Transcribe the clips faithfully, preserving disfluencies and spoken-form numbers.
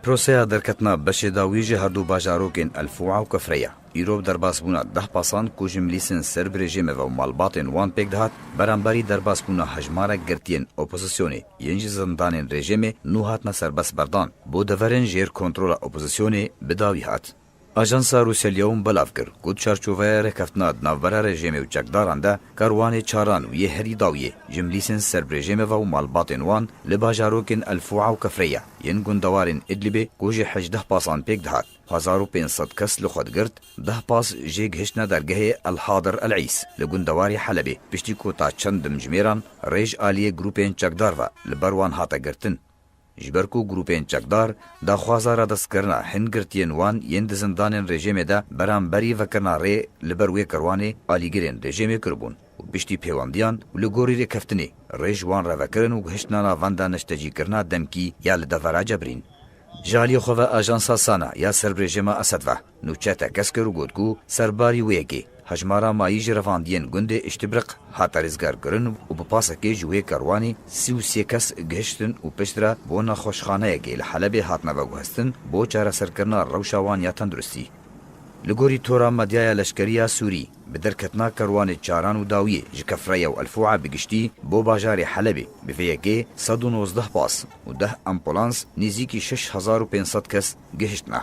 Proseya derketina beşê dawî ji herdu bajarokên El Fûa û Kefreya îro bi derbasbûna deh pasan ku ji milîsên ser bi rejêmê ve û malbatên wan pêk dihat, beramberî derbasbûna hejmarek girtiyên opozisyonê yên ji zindanên rejêmê nû hatine serbest berdan, bo deverên jêr kontrola opozisyonê bi dawî hat. Ajansa Rûsya El Yewm belav kir ku di çarçoveya rêkeftina di navbera rejêmê û çekdaran de, karwanê çaran û yê herî dawiyê ji milîsên ser bi rejêmê ve û malbatên wan li bajarokên El Fûa û Kefreya yên gundewarên Idlibê ku ji hejdeh pasan pêk dihat, hezar û pênc sed kes li xwe digirt, deh pas jê gihiştine dergehê El Hadir El Îs li gundewarê Helebê, piştî ku ta çend dimjimêran rê ji aliyê grûpên çekdar ve li ber wan hate girtin. Ji ber ku grûpên çekdar daxwaza radestkirina hin girtiyên wan yên di zindanên rejêmê de beramberî vekirina rê li ber wê kerwanê alîgirên rejêmê kiribûn û piştî pêwendiyan û li gorî rêkeftinê rê ji wan re vekirin û gihiştina navenda neştecîkirina demkî ya li devera cebrîn. Ji aliyê xwe ve ajansa Sana ya ser bi rejêma Esed ve nûçe tekez kir û got ku serbarî wê yekê hejmara mayî ji revandiyên gundê Îştibriq hate rêzgarkirin û bi pasekê ji wê kerwanê sî û sê kes gihiştin û piştre bo nexweşxaneyekê li Helebê hatine veguhestin bo çareserkirina rewşa wan ya tenduristî. Li gorî tora medyaya leşkerî ya Sûrî, bi derketina kerwanê çaran û dawiyê ji Kefreya û El Fûa bi giştî bo bajarê Helebê, bi vê yekê sed û nozdeh pas û deh ambulans nêzîkî şeş hezar û pênc sed kes gihiştine.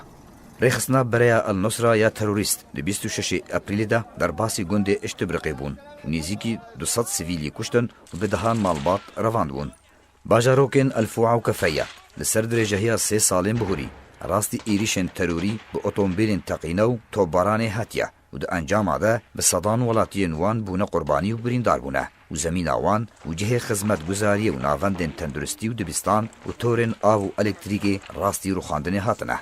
Rêxistina Bereya El Nusra ya terorîst di bîst û şeş Eprîlê de derbasî gundê Îştibriqê bûn û nêzîkî du sed sivîlî kuştin û bi dehan malbat revand bûn. Bajarokên El Fûa û Kefreya li ser dirêjehiya sê salên bihurî rastî êrîşên terorî bi otomobîlên teqîne û topbaranê hatiye û di encama de bi sedan welatiyên wan bûne qurbanî û birîndar bûne û zemîna wan û cihê xizmetguzariyê û navendên tenduristî û dibistan û torên av û elektrîkê rastî rûxandinê hatine.